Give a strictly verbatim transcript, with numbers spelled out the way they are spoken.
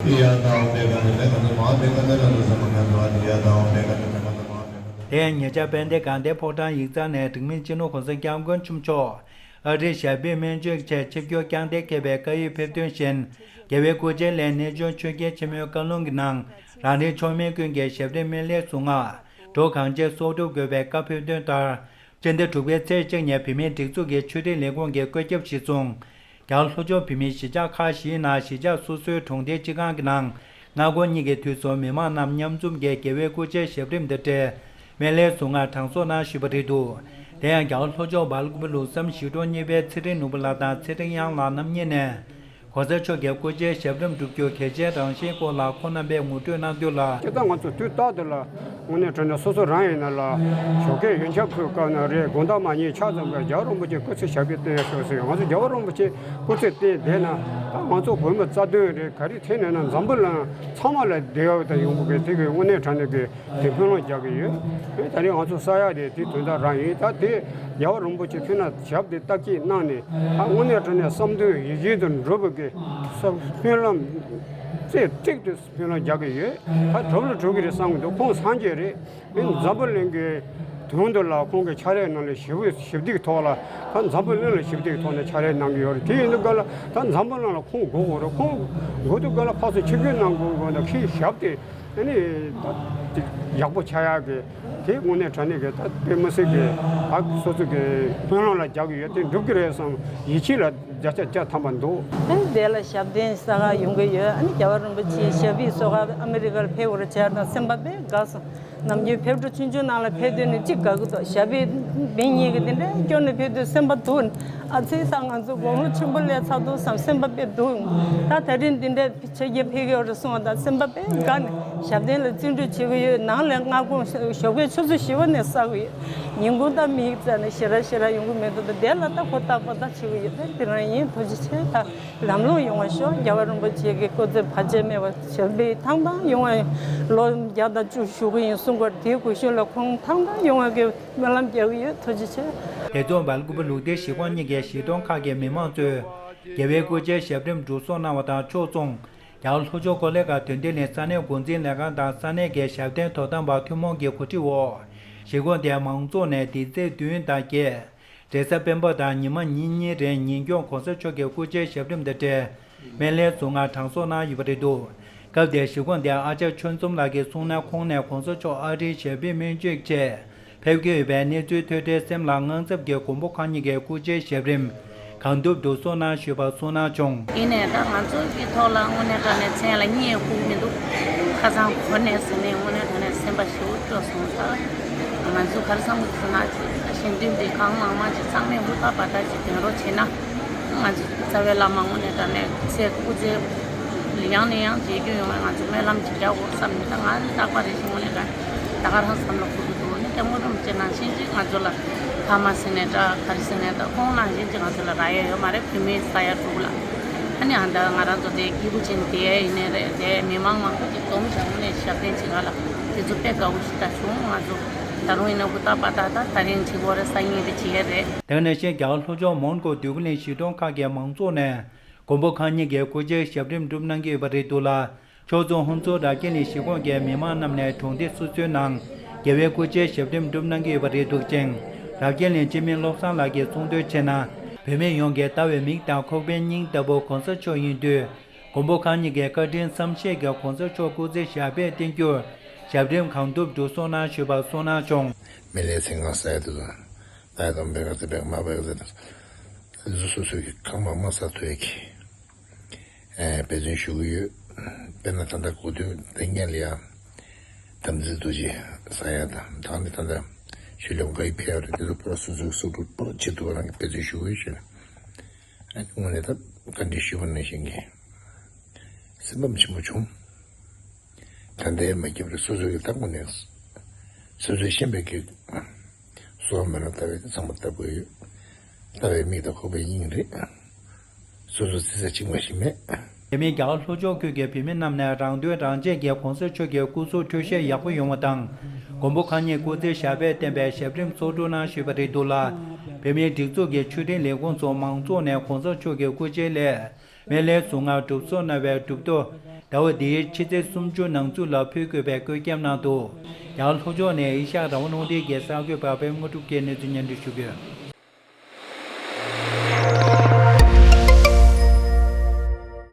ཡ་ད་འོ་དེ་ག་ནས་ལས་ག་ནས་མ་དེ་ག་ནས་ལ་ལུ་ས་མ་ག་འདུག་ཨ་དེ་ཡ་ད་འོ་དེ་ག་ནས་ལས་ག་ནས་མ་དེ་ག་ནས། དེ་ཡང་ཉེ་ཆར་དཔལ་ལྡན་དགའ་ལྡན་ཕོ་བྲང་ཡིག་ཚང་ནས་འབྲུག་མི་སྤྱི་ནོར་༸གོང་ས་༸སྐྱབས་མགོན་ཆེན་པོ་མཆོག་ཨ་རིའི་ཞབས་པད་སྨན་བཅོས་ཆེད་ཆིབས་བསྒྱུར་བསྐྱངས་ཏེ་ཕེབས་པའི་བཀའ་ཡིག་ཕེབས་ཐོན་བཞིན། རྒྱལ་བའི་སྐུ་ཕྱྭའི་སླད་གནས་ཆུང་ཆོས་རྒྱལ་ཆེན་མོའི་བཀའ་ལུང་གི་ནང་། རང་རེའི་མཆོག་དམན་ཀུན་གྱི་ཞབས་རིམ་སྨན་བླའི་གཟུངས་སྔགས། འགྲོ་གང་ཆེ་སྲོག་སྒྲུབ་དགོས་པའི་བཀའ་ཕེབས་དོན་ལྟར། སྤྱི་ཟླ་དྲུག་པའི་ཚེས་གཅིག་ཉིན་བོད་མིའི་སྒྲིག་འཛུགས་ཀྱི་ཆོས་དྲིལ་ལས་ཁུངས་ཀྱི་བཀོད་ཁྱབ་གཞིར་བཟུང་། རྒྱ་གར་ལྷོ་ཕྱོགས་བོད་མིའི་གཞིས་ཆགས་ཁག་བཞིའི་ནང་གཞིས་ཆགས་སོ་སོའི་གྲོང་སྡེའི་སྤྱི་ཁང་གི་ནང་། སྔ་དགོང་གཉིས་ཀྱི་དུས་སུ་མི་མང་རྣམས་མཉམ་འཛོམས་ཀྱིས་རྒྱལ་བའི་སྐུ་ཕྱྭའི་ཞབས་རིམ་དང་འབྲེལ། སྨན་བླའི་གཟུངས་སྔགས་གྲངས་གསོག་གནང་བཞིན་པ་རེད་འདུག་དེ་ཡང་རྒྱ་གར་ལྷོ་ཕྱོགས་སྦེལ་ཀོབ་ལུགས་བསམ་བཞི་སྟོང་གཉིས་པའི་ཚེ་རིང་ནོར་བུ་ལགས་དང་ཚེ་རིང་གཡང་ལགས་རྣམ་གཉིས་ནས། ༸གོང་ས་མཆོག་གི་སྐུ་ཕྱྭའི་ཞབས་རིམ་བསྒྲུབ་རྒྱུ་གལ་ཆེའི་རང་བཞིན་སྐོར་ལ་ཁོང་རྣམ་པས་ངོ་སྤྲོད་གནང་དོན་ལ། སྤྱིར་བཏང་ང་ཚོ་དུས་རྟག་ཏུ་ལ་དངོས་གནས་དྲང་གནས་སོ་སོ་རང་ཡིན་ན་ལ་ཞོགས་ཀས་ཡོན་ཆབ་ཕུལ་སྐབས་ན་རེད། དགོང་དག་མ་ཉལ་ཆ་ཙམ་པས་རྒྱལ་བ་རིན་པོ་ཆེ་སྐུ་ཚེ་ཞབས་པད་བརྟན་ཤོག་ཟེར། ང་ཚོ་རྒྱལ་བ་རིན་པོ་ཆེ་སྐུ་ཚེ་བརྟན་བསྡད་ན་ད་ང་ཚོ་བོད་མི་རྩ་དོན་རེད། ག་རེ་ཐད་ནས་ན་འཛམ་བུ་གླིང་ཚང་མ་ལ་བདེ་བ་དང་ཡོང་གི་དེ་གི་དངོས་གནས་དྲང་གནས་ཀྱི་དེ་སྨོན་ལམ་རྒྱག་གི་ཡོད། ཨེ་ད་རེས་ང་ཚོ་ས་ཡ་དེ་དེ་དོན་དག་རང་ཡིན། ད་དེ་རྒྱལ་བ་རིན་པོ་ཆེ་ཐུགས་ན་ཞབས་དེ་བརྟག་དཔྱད་གནང་ནས་ད་དངོས་གནས་དྲང་གནས་བསམ་དོན་ཡིད་བཞིན་དུ་འགྲུབ་པའི་གི་སྨོན་ལམ་རྩེ་གཅིག་ཏུ་སྨོན་ལམ་རྒྱག་གི་ཡོད། ད་འགྲུབ་ལ་འགྲུབ་གི་རེད་བསམ་གི་འདུག་ཁོང་སངས་རྒྱས་རེད། ཨེ་འཛམ་བུ་གླིང་གི་དོན་དུ་ལ་ཁོང་གི་ཕྱག་ལས་གནང་ལ་ཞི་བའི་ཞི་བདེའི་ཐོག་ལ་ད་འཛམ་བུ་གླིང་ལ་ཞི་བདེའི་ཐོག་ནས་ཕྱག་ལས་གནང་གི་ཡོད་རེད། དེ་ཡིན་དུས་ག་ལ་ད་འཛམ་བུ་གླིང་ལ་ཁོང་དགོས་དགོས་རེད། ཁོང་དགོས་དུས་ག་ལ་ཕར་ཚུར་ཆིབས་བསྒྱུར་གནང་དགོས་དགོས་ན་ཁྱེད་ཞབས་དེ། ཨ་ནི་ད་ཅིག་ཡག་པོ་ཆགས་ཡག་གི་དེ་དངོས་གནས་དྲང་གནས་ཀྱི་ད་དཔེ་མི་སྲིད་ཀྱི་ད་སོ་སོ་གི་སྨོན་ལམ་ལ་རྒྱག་གི་ཡོད། དེ་འགྲུབ་ཀྱི་རེད་བསམ་ཡིད་ཆེས་ལ་བརྒྱ་ཆ་བརྒྱ་ཐམ་པ་འདུག་ཨ་ནི་དེ་ལ་ཞབས་བརྟན་གསར་པ་ཡོང་གི་ཡོད། ཨ་ནི་རྒྱལ་བ་རིན་པོ་ཆེའི་ཞབས་པད་སོགས་ཨ་མི་རི་ཀར་ཕེབས་པར་བྱས་ན་སེམས་པ་དཔེ་དགའ་སོང་། ནམ་རྒྱུན་ཕེབས་འགྲོ་ཆུང་ཆུང་ནང་ལ་ཕེབས་དུས་ནི་གཅིག་དགའ་གི་འདུག་ཞབས་པད་མི་གཉིས་ཀྱི་དེ་འདྲ་སྐྱོར་ནས་ཕེབས་དུས་སེམས་པ་སྡུག་ཨ་ཙི་ད་ང་ཚོ་དགུང་ལོ་ཆེན་པོ་སླེབས་ཚར་འདུག་བསམ་སེམས་པ་དཔེ་སྡུག་ད་ད་རིང་འདི་འདྲ་ཕྱི་རྒྱལ་ཕེབས་ཀྱི་ཡོད་རེད་གསུངས་པ་དང་སེམས་པ་དཔེ་དགའ་ནས་ཞབས་བརྟན་ལ་བརྩོན་འགྲུས་བྱེད་ཀྱི་ཡོད། ནང་ལ་སྔ་དགོང་ཞོགས་པའི་ཆུ་ཚོད་བཞི་པ་ནས་བསགས་ཀྱི་ཡོད། ཉིན་གུང་ད་མིག་བཙལ་ནས་ཞེ་དྲག་ཞེ་དྲག་ཡོང་གི་མི་འདུག་ད་དེ་ལ་ད་ཧུར་ཐག་པ་ད་བྱེད་ཀྱི་ཡོད། དེ་རང་ཡིན། ཐུགས་རྗེ་ཆེ། ད་ལམ་ལྷོང་ཡོང་བ་ཤོག་རྒྱལ་བ་རིན་པོ་ཆེ་གི་སྐུ་ཚེ་བར་ཆད་མེད་པ་ཞབས་པད་ཐང་ཐང་ཡོང་བ་ལོ་བརྒྱ་དང་བཅུ་བཞུགས་ཀྱི་ཡིན་གསུང་གི་ཡོད་རེད། དེའི་སྐུ་གཞོན་ལ་ཁོང་ཐང་ཐང་ཡོང་བ་གི་སྨོན་ལམ་རྒྱག་གི་ཡོད། ཐུགས་རྗེ་ཆེ། དེ་མཚུངས་སྦེལ་ཀོབ་ལུགས་བདེ་གཞིས་ཁོངས་གཉིས་ཀྱི་གཞིས་གྲོང་ཁག་གི་མི་མང་ཚོས་རྒྱལ་བའི་སྐུ་ཕྱྭའི་ཞབས་རིམ་སྒྲུབ་སོང་གནང་བ་དང་ཕྱོགས་མཚུངས། རྒྱ་གར་ལྷོ་ཕྱོགས་ཀོ་ལི་གྷལ་དོན་ལྡན་གླིང་ས་གནས་འགོ་འཛིན་ལྷན་ཁང་དང་ས་གནས་ཀྱི་ཞབས་བརྟན་དོ་དམ་པ་ཐུན་མོང་གི་གོ་སྒྲིག་འོག་གཞིས་ཁོངས་དེའི་མང་ཚོགས་ནས་འདི་ཚེས་བདུན་དང་བརྒྱད། རེས་གཟའ་སྤེན་པ་དང་ཉི་མ་ཉིན་གཉིས་རིང་ཉིན་སྐྱོང་གོང་ས་མཆོག་གི་སྐུ་ཕྱྭའི་ཞབས་རིམ་དང་འབྲེལ། སྨན་བླའི་གཟུངས་སྔགས་གྲངས་གསོག་གནང་ཡོད་པ་རེད་འདུག་སྐབས་དེར་གཞིས་ཁོངས་དེའི་ཨ་ཅག་ཆོས་འཛོམས་ལགས་ཀྱིས་གསུངས་ན། ཁོང་ནས་གོང་ས་མཆོག་ཨ་རིའི་ཞབས་པད་སྨན་བཅོས་ཆེད་ཕེབས་ཀྱི་ཡོད་པའི་གནས་ཚུལ་ཐོས་འཕྲལ་སེམས་ལ་དངངས་འཚབ་ཀྱིས་མགོན་པོ་གང་ཉིད་ཀྱི་སྐུ་ཕྱྭའི་ཞབས་རིམ་གང་ཐུབ་ཏུ་གསོག་གནང་ཞུས་པ་གསུང་གནང་བྱུང་། ཡིན་ནའི་ད་ང་ཚོ་གི་ཐོག་ལ་དངོས་གནས་དྲང་གནས་མཚན་ལ་གཉིད་ཡང་ཁུག་མི་འདུག་ཁ་སང་གོ་ནས་ཟིན་ནས་དངོས་གནས་དྲང་གནས་སེམས་པ་ཞེ་པོ་སྐྱོ་སོང་། ད་ང་ཚོ་ག་རེ་བསམ་གི་འདུག་ཟེར་ན། ཞལ་འདོན་འདི་གང་མང་མང་ཅིག་ཚང་མས་ཧུར་ཐག་བར་ཐག་ཅིག་འདོན་རོགས་བྱས་ན། ང་ཚོ་རྩ་བའི་བླ་མ་དངོས་གནས་དྲང་གནས་ཚེ་སྐུ་ཚེ་ཡང་ནས་ཡང་མཇལ་རྒྱུ་ཡོང་བའི་ང་ཚོ་སྨོན་ལམ་ཅིག་རྒྱག་དགོས་བསམ་ནས། ད་ང་རྟག་པར་རེ་ཞིག་དངོས་གནས་དྲང་ད་ག་རང་བསམ་བློ་འཁོར་གི་འདུག་ནི་སྐྱབས་མགོན་རིན་པོ་ཆེ་ནང་བཞིན་ཅིག་ང་ཚོ་ལ་ཕ་མ་ཟེར་ནས་འདྲ་ག་རེ་ཟེར་ནས་འདྲ་ཁོང་ནང་བཞིན་ཅིག་ང་ཚོ་ལ་རག་ཡས་ཡོད་མ་རེད། བོད་མིའི་ས་ཡ་དྲུག་ལ་ཨ་ནི་ཨ་ད་ང་རང་ཚོ་དེ་སྐྱིད་པོ་བྱས་ནས་བསྡད་ཡས་ཡིན་ནའི་རེད། དེ་མི་མང་མང་པོ་ཅིག་འཛོམས་བྱས་དངོས་གནས་ཞབས་བརྟན་བྱེད་ག་ལ་དེ་ཚོ་དཔེ་དགའ་བོ་ཞིག་ད་བྱུང་། ང་ཚོ་ད་རུང་ཡིན་ན་ཧུར་ཐག་པ་ད་ད་ད་རིང་བྱེད་དགོས་རེད། སང་ཉིན་རེ་བྱེད་ཡས་རེད། དེ་ནང་བཞིན་རྒྱ་གར་ལྷོ་ཕྱོགས་མོན་གྷོ་འདོད་རྒུ་གླིང་གཞིས་གྲོང་ཁག་གི་མང་ཚོགས་ནས་མགོན་པོ་གང་ཉིད་ཀྱི་སྐུ་ཕྱྭའི་ཞབས་རིམ་སྒྲུབ་གནང་གི་ཡོད་པ་རེད་འདུག་ལ། ཕྱོགས་མཚུངས་ཧོན་སུར་རབ་རྒྱས་གླིང་གཞིས་ཁོངས་ཀྱི་མི་མང་རྣམས་ནས་གྲོང་སྡེ་སོ་སོའི་ནང་རྒྱལ་བའི་སྐུ་ཕྱྭའི་ཞབས་རིམ་སྒྲུབ་གནང་གི་ཡོད་པ་རེད་འདུག་ཅིང་། རབ་རྒྱས་གླིང་སྤྱི་མི་བློ་བཟང་ལགས་ཀྱིས་གསུངས་དོན་བྱས་ན། བོད་མི་ཡོངས་ཀྱི་ལྟ་བའི་མིག་དང་ཁོག་པའི་སྙིང་ལྟ་བུ་གོང་ས་མཆོག་ཡིན་དུས། མགོན་པོ་གང་ཉིད་ཀྱི་བཀའ་དྲིན་བསམ་ཤེས་ཀྱིས་གོང་ས་མཆོག་སྐུ་ཚེ་ཞབས་པད་བརྟན་རྒྱུར་ཞབས་རིམ་གང་ཐུབ་སྒྲུབ་སོང་གནང་ཞུས་པ་གསུངས་གནང་བྱུང་། མི་ལའི་ཚིག་ངག་ས་ཡ་དུ་ད་དམ་པའི་ག་ཚེ་བེག་མ་བེག་ཚེ་དུ་སོ་སོ་གི་གང་མང་མང་ས་ཐོས་ཀྱི། ཨེ་འབད་བརྩོན་ཞུ་གི་ཡོད། དཔེར་ན་ད་ལྟ་གོ་ཐོས་དེ་སྔོན་ལ་ཡང་དམ་ཚིག་རྡོ་རྗེ་ས་ཡ་དང་ད་ནི་ད་ལྟ་ཤུལ་ལམ་ག་ཡི་ཕེབས་རེད། དེ་ཚོ་པོ་སོ་སོའི་སོ་སོ་པོ་ཆེད་དུ་རང་གི་འབད་བརྩོན་ཞུ་གི་ཡོད་ཞེས་ཨ་ནི་དངོས་གནས་ད་བཀའ་འདྲི་ཞུས་པ་ནང་བཞིན་གྱི་སེམས་ཕམ་ཆེན་པོ་བྱུང་། ད་ལྟའི་མ་སྐྱིད་པ་རེད། སོ་སོ་གི་ད་དངོས་གནས་སོ་སོའི་ཤེས་པའི་གི་གསོལ་བ་སྨོན་ལམ་བཏབ་པའི་ཚང་མ་བཏབ་དགོས་ཡོད། ལྟ་བའི་མིག་དང་ཁོག་པའི་སྙིང་རེད། སོ་སོ་རྩི་ས་གཅིག་མ་ཞིག་མེད། དེ་མིན་རྒྱ་གར་ལྷོ་ཕྱོགས་ཁུལ་གྱི་བོད་མི་རྣམས་ནས་རང་དོན་རང་གཅེས་ཀྱིས་གོང་ས་མཆོག་གི་སྐུ་གཟུགས་འཕྲོད་བཞེས་ཡག་པོ་ཡོང་བ་དང་། མགོན་པོ་གང་ཉིད་སྐུ་ཚེ་ཞབས་པད་བརྟན་པའི་ཞབས་རིམ་ཚོགས་སྒྲུབ་གནང་ཞུས་པ་རེད་འདུག་ལ། བོད་མིའི་སྒྲིག་འཛུགས་ཀྱི་ཆོས་དྲིལ་ལས་ཁུངས་སུ་མང་ཚོགས་ནས་གོང་ས་མཆོག་གི་སྐུ་ཕྱྭའི་སླད་སྨན་བླའི་གཟུངས་སྔགས་སྒྲུབ་སོགས་གནང་བའི་གྲུབ་ཐོབ་ ཟླ་བ་འདིའི་ཕྱི་ཚེས་སུམ་ཅུ་ནང་ཚུད་ལ་ཕུལ་དགོས་པའི་བཀོད་ཁྱབ་གནང་འདུག། ཡང་ལྷོ་ཕྱོགས་ནས་ཨེ་ཤ་ཡ་རང་དབང་རླུང་འཕྲིན་གྱི་གསར་འགོད་པ་པད་མ་དངོས་གྲུབ་ཀྱིས་གནས་ཚུལ་སྙན་སྒྲོན་ཞུ་གི་ཡོད།